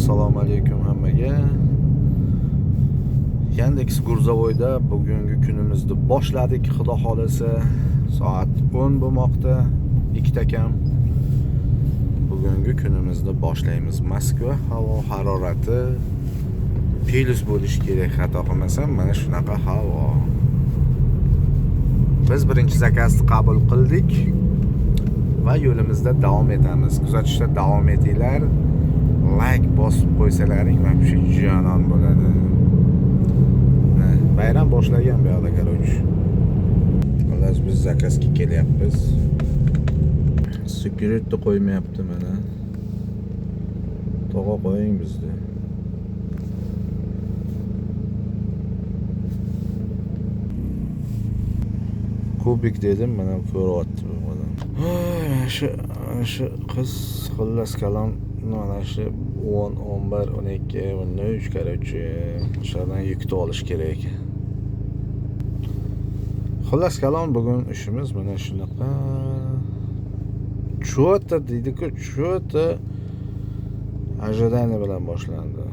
Assalomu alaykum hammaga. Yandex Грузовойda bugungi kunimizni boshladik, xudo xolasa. Soat 10 bo'lmoqda, ikkita kam. Bugungi kunimizni boshlaymiz. Moskva havo harorati plyus bo'lishi kerak, xato qilmasam, mana shunaqa havo. Biz birinchi zakazni qabul qildik va yo'limizda davom etamiz. Kuzatishda davom etinglar. Layk bosib qo'ysalaring, вообще jonon bo'ladi. Ha, bayram boshlagan bu yoqda, короче. Xullas, biz zakazga kelyapmiz. Security qo'ymayapti mana. Tog'a, qo'ying bizni. Kubik dedim, mana ko'ryapti bu odam. Mana shu, mana shu qiz, xullas kalom, mana shu 10, 11, 12, 13, короче, shulardan yukni olish kerak ekan. Xullas kalom, bugun ishimiz mana shunaqa. Чё-то deydi-ku, чё-то ожидание bilan boshlandi.